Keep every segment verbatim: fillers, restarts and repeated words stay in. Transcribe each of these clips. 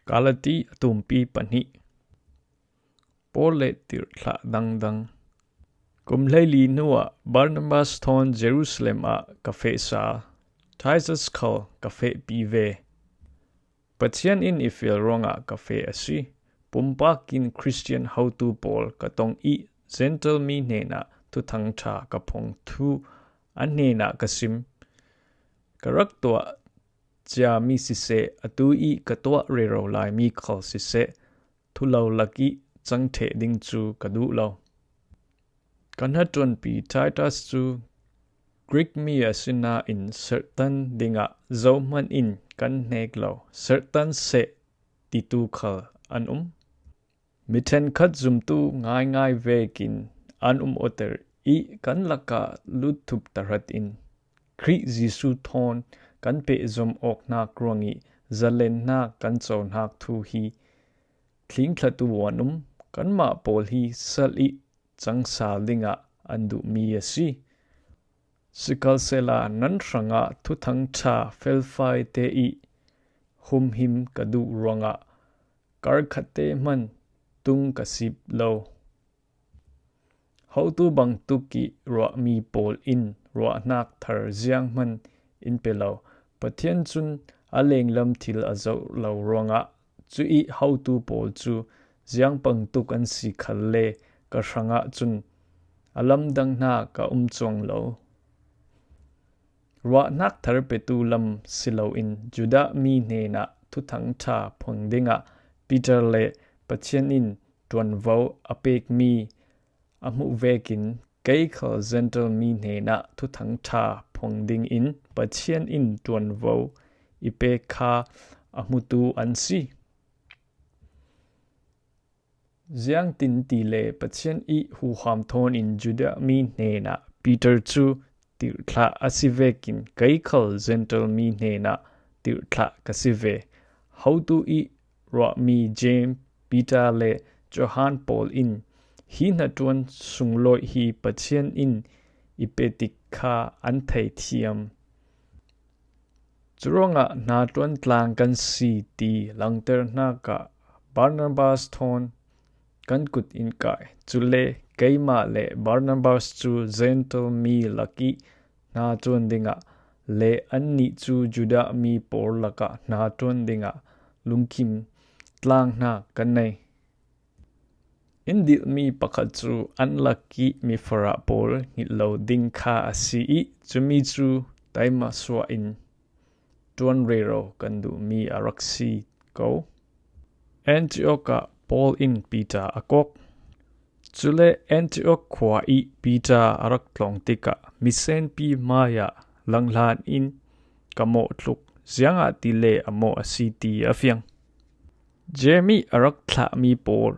Galati a tumpi pahnih. Paul le tirhthlah dangdang. Kum hleili hnuah Barnabas thawn Jerusalem ah ka fehsa, Titus khal ka fehpi ve. Pathian in i fial ruangah ka feh a si. Pumpak in Khristian hotu pawl ka tong ih Gentile mi hnenah Thuthang ṭha ka phong thu an hnenah ka sim. Ka rak tuah cia mi siseh, atu ih ka tuah rero lai mi khal siseh, thu lo lak ih cang ṭheh ding cu ka duh lo. Ka hnaṭuanpi Titus cu Greek mi a si nain serhtan dingah zohman in kan hnek lo, serhtan seh titu khal an um. Mi ṭhenkhat zumtu ngaingai vekin an um awter ih kan lakah lutthup tahratin Khrih Jesuh thawn kan pehzom awknak ruangih zalennak kan conak thu hi thlingthlatu an um. Kanmah pawl hi sal ih cang sal dingah an duhmi a si. Sikhalsehla nan hrangah Thuthang ṭha felfai te ih humhim ka duh ruangah karkhatte hman tung ka sip lo. Hotu bangtuk ih ruahmi pawl in ruahnak thar zianghman in pe lo. Pathian cun a lenglam thil a zoh lo ruangah cuih hotu pawl cu ziang bangtuk an si khalle ka hrangah cun a lamdang hna ka um cuang lo. Ruahnak thar petu lam si loin Judah mi hnenah Thuthang ṭha phong dingah Peter le Pathian in ṭuanvo a pekmi a hmuh vekin kei khal Gentile mi hnenah Thuthang ṭha phong dingin Pathian in ṭuanvo i pek kha a hmutu an si. Ziangtin tile Pathian ih huham thawn in Judah mi hnenah Peter cu tirhthlah a si vekin kei khal Gentile mi hnenah tirhthlah ka si ve. Hotu ih ruahmi James, Peter le Johan pawl in hi hnaṭuan sunglawi hi Pathian in i pe tik kha an thei thiam. Curuangah hnaṭuan tlang kan si ti langhternak ah Barnabas thawn kan kut in kai. Cule keimah le Barnabas cu Gentile mi lakih hnaṭuan dingah le annih cu Judah mi pawl lakah hnaṭuan dingah lungkim tlang hna kan nei. In dilhmi pakhat cu an lakih mifarah pawl hngilh lo ding kha a si ih cumi cu taimasuah in ṭuan rero kan duhmi a rak si ko. Antioch ah Paul in Peter a kawk. Cule Antioch khua ih Peter a rak tlawng tikah misenpi hmaiah langhlan in ka mawh tluk, ziangahtile a mawh a si ti a fiang. James ih a rak thlahmi pawl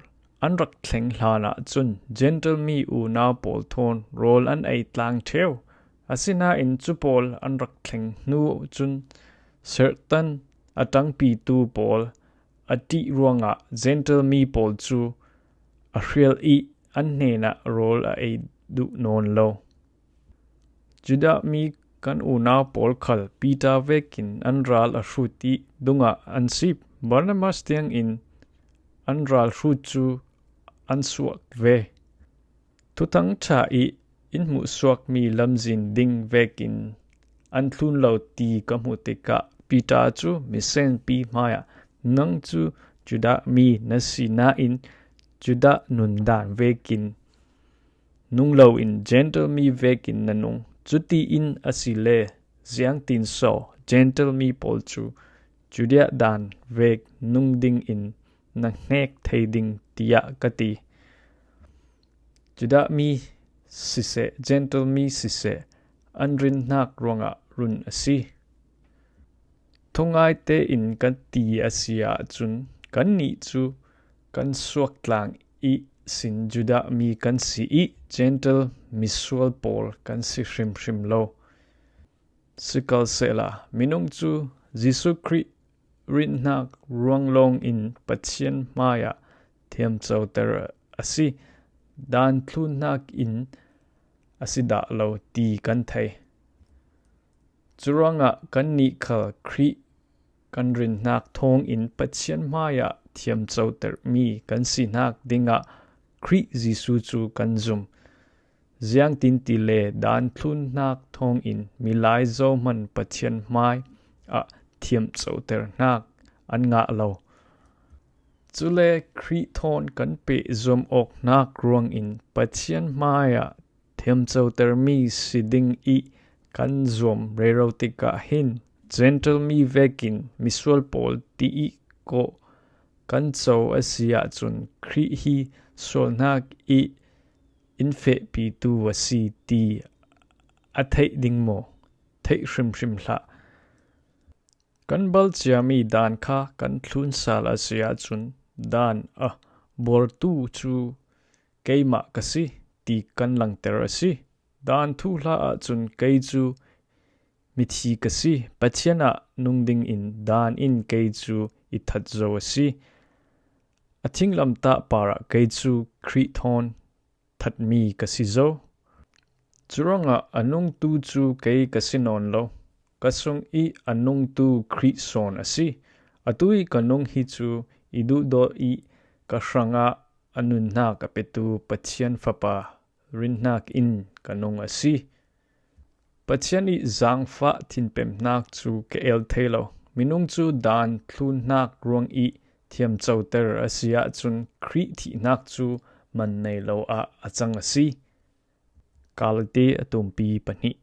an rak thleng hlanah cun Gentile mi unau pawl thawn rawl an ei tlang ṭheu. Asinain cu pawl an rak thleng hnu cun serhtan a ṭangpitu pawl a ṭih ruangah Gentile mi pawl cu a hrial ih an hnenah rawl a ei duh nawn lo. Judah mi kan unau pawl khal Peter vekin an ral a hrut ih dungah an sip. Barnabas tiangin an ral hrut cu an suak ve. Thuthang ṭha ih in hmuhsuakmi lamzin ding vekin an thlun lo ti ka hmuh tikah Peter cu misenpi hmaiah, "Nang cu Judah mi na si nain Judah nundan vekin nung loin Gentile mi vekin na nung. Cutiin asile ziangtin so Gentile mi pawl cu Judah dan vek nung dingin na hnek thei ding?" tiah ka ti. Judah mi siseh, Gentile mi siseh, an rinhnak ruangah run a si. Thungai tein kan ti a si ahcun kannih cu kan suak tlang ihsin Judah mi kan si ih Gentile misual pawl kan si hrimhrim lo. Sikhalsehla minung cu Jesuh Khrih rinhnak ruang lawngin Pathian hmaiah thiamcoter a si. Dan thlunnak in a si dah lo ti kan thei. Curuangah kannih khal Khrih kan rinhnak thawngin Pathian hmaiah thiamcotermi kan sinak dingah Khrih Jesuh cu kan zum. Ziangtin tile dan thlunnak thawngin milai zohman Pathian hmai ah thiamcoternak an ngah lo. Cule Khrih thawn kan pehzuam awknak ruangin Pathian hmaiah thiamcotermi si ding ih kan zuam rero tikah hin Gentile mi vekin misual pawl tiih kawh kan co a si ahcun Khrih hi sualnak ih in fehpitu a si ti a theih ding maw? Theih hrimhrim hlah. Kan bal ciami dan kha kan thlun sal a si ahcun dan a buartu cu keimah ka si ti kan langter a si. Dan thuhla ahcun kei cu mithi ka si. Pathian ah nung dingin dan in kei cu i that zo a si. A thinglamtah parah kei cu Khrih thawn thatmi ka si zo. Curuangah a nungtu cu kei ka si nawn lo. Ka sung ih a nungtu Khrih sawn a si. Atu ih ka nung hi cu i duhdawt ih ka hrangah a nunnak a petu Pathian Fapa rinhnak in ka nung a si. Pathian ih zaangfah thinpemhnak cu ka el thei lo. Minung cu dan thlunnak ruang ih thiamcoter a si ahcun Khrih thihnak cu man nei lo ah a cang a si. Kalate a tumpi pahnih.